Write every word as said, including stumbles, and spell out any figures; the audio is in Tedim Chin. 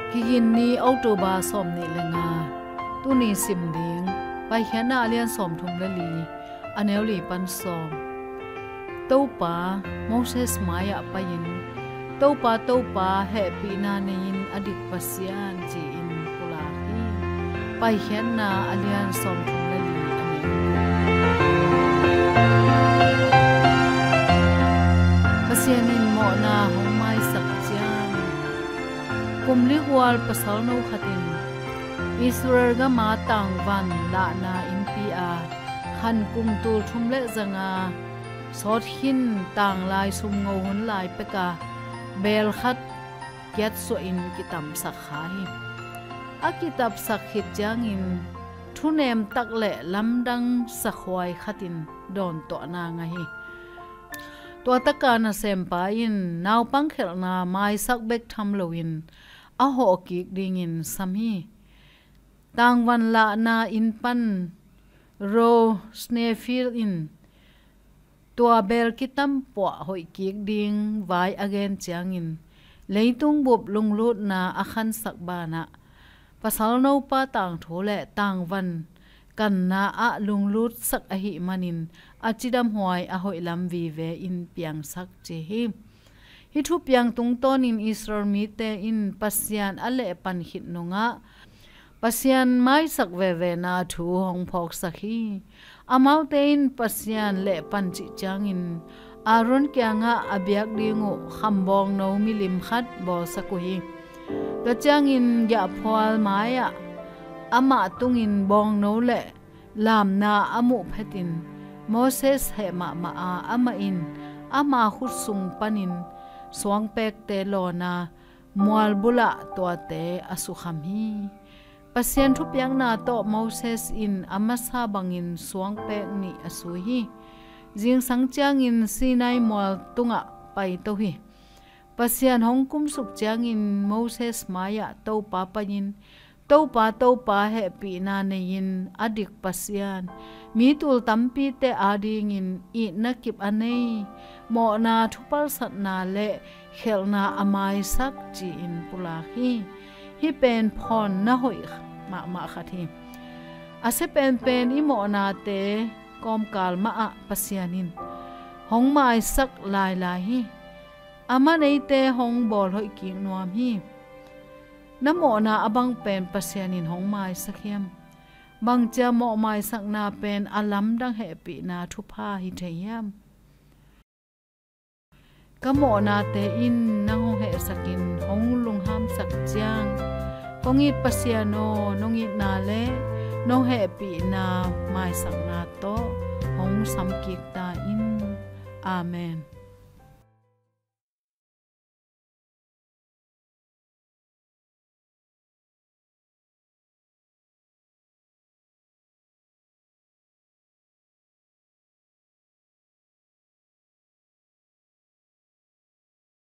Kigin ni, October sawmnih le nga. Tuni sim ding Paikhiatna a lian sawmthum le li, a neu li pan sawm. Topa Moses mai-ah pai-in, "Topa, Topa, hehpihna nei-in a dik Pasian," ci-in pulak hi. Paikhiatna a lian sawmthum le li, a neu. Pasian in mawhna hong maisak ciang, kum li gual pasal no khat in Israel gama tangvan lahna innpi-a khan kum tul thum le zanga sawt khin tanglai sumngo hun lai peka beel khat kiatsuahin kitamsak kha hi. A kitamsak khit ciangin thunem tak le lamdang sakhuai khatin dawntuahna ngah hi. Tua taka nasempa in naupang khelhna maisak bek tham loin a hawh kik dingin sam hi. Tangvan lahna inn pan Ro Sneffield in tua beel kitampuah hoih kik ding vai a gen ciangin, leitung bup lunglutna a khansak banah, pasal nopa tangthu le tangvan kanna ah lunglutsak ahih manin, a cidamhuai a hoih lam vive in piangsak ci hi. Hih thupiang tungtawnin Israel mite in Pasian a lehpan khit nungah Pasian maisak vevena thu hong phawksak hi. Amaute in Pasian lehpan cih ciangin Aaron kiangah a biak ding uh kham bawngno milim khat bawlsak uh hi. Tua ciangin giahphual mai-ah amah tungin bawngno le lamna a muh phetin Moses heh mahmah a, amah in ama khut sung panin suangpekte lawn a, mual bulah tuate a sukham hi. Pasian thupiakna tawh Moses in a masa bangin suangpek nih a sui hi. Zingsang ciangin Sinai mual tungah paito hi. Pasian hong kumsuk ciangin Moses mai-ah Topa pai-in, "Topa, Topa, hehpihna nei-in a dik Pasian, mi tul tampite adingin itna kip a nei, mawhna thupalsatna le khelhna a maisak," ci-in pulak hi. Hih pen phawn na hoih mahmah khat hi. A sia penpen i mawhnate kawmkal mahah Pasian in hong maisak lailai hi. Amah neite hong bawlhoih kik nuam hi. Na mawhna a bang pen Pasian in hong maisak hiam? Bangcia mawhmaisakna pen a lamdang hehpihna thupha hi thei hiam? Ka mawhnate in nang hong hehsakin hong lunghamsak ciang, kong it Pasian aw, nong itna le nong hehpihna maisakna tawh hong samkik ta in. Amen.